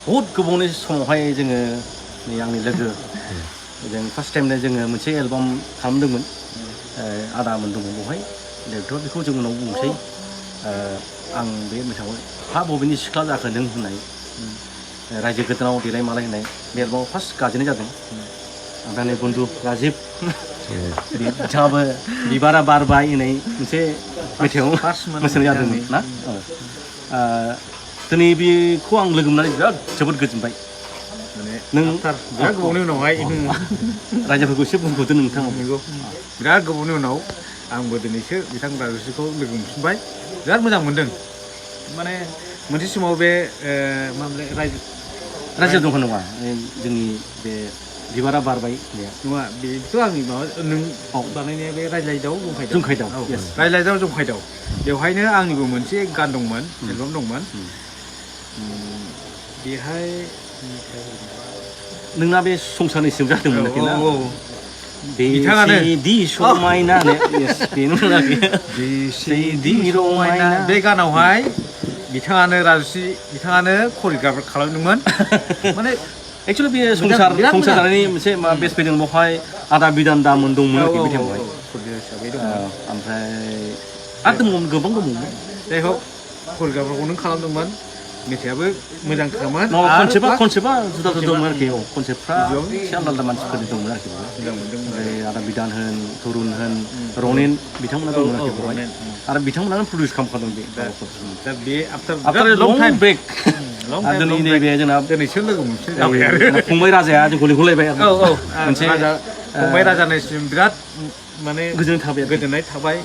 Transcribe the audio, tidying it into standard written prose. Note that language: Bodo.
बहुद गोबावनि समावहाय जोङो नै आंनि लोगो जों फार्स्ट टाइमनो जोङो मोनसे एलबाम खालामदोंमोन आदामोन दङ बेवहाय डाइरेक्टर बेखौ जों उनाव बुंसै आं बे मेथाइखौ हा बबेनि सिख्ला जाखो नों होननाय रायजो गोदानाव देलाय मालाय होननाय बे एलबामाव फार्स्ट गाजेननाय जादों ओमफ्राय नै बन्धु राजिब बिथाङाबो बिबारा बारबाय होननाय मोनसे मेथाइआव मोसानाय जादोंमोन ना दिनै बेखौ आं लोगो मोननानै बिराद जोबोद गोजोनबाय नों बिराद गोबावनि उनावहाय रायजोफोरखौ एसे बुंहरदो नोंथाङा बिराद गोबावनि उनाव आंबो दिनैसो बिथां राजुसिखौ लोगो मोनफिनबाय बिराद मोजां मोनदों माने मोनसे समाव बे मा होनोमोनलाय रायजो दंखा नङा जोंनि बे बिबारा बारबाय नङा बेथ' आंनि माबा नों बानायनाया बे रायज्लायदाव जंखायदाव रायज्लायदाव जंखायदाव बेवहायनो आंनिबो मोनसे गान दंमोन एलबाम दंमोन बेहाय नोंना बे संसारनि सिम जादोंमोन बिथाङानो बेसेदि समायना बेनो बेसेदि रमायना बे गानावहाय बिथाङानो राजुसि बिथाङानो करिय'ग्राफार खालामदोंमोन माने एक्सुवेलि बे संसार जानायनि मोनसे बेस्ट फैदों बेवहाय आदा बिदान दामोन दंमोन आरोखि बे टाइमावहाय ओमफ्राय आरो दंमोन गोबां दंमोन जाय हक करिय'ग्राफारखौ नों खालामदोंमोन मेथाइआबो मोजांखामोन कनसेप्टआ जुदा जुदा दंमोन आरोखि कनसेप्टफ्रा एसे आलदा आलदा मानसिफोरनि दंमोन आरोखि मोजां मोनदों ओमफ्राय आदा बिदान होन तरुन होन रनेन बिथांमोना दंमोन आरोखि बेवहाय आरो बिथांमोनानो प्रडिउस खालामखादों बे दा बे आफ्टार लं ब्रेक दिनै नैबे जोंना दिनैसो लोगो मोनफिनबाय आरो फंबाय राजाया जोंखौ लिंहरलायबाय आरो मोनसे फंबाय राजानिसिम बिराद माने गोजोननाय थाबाय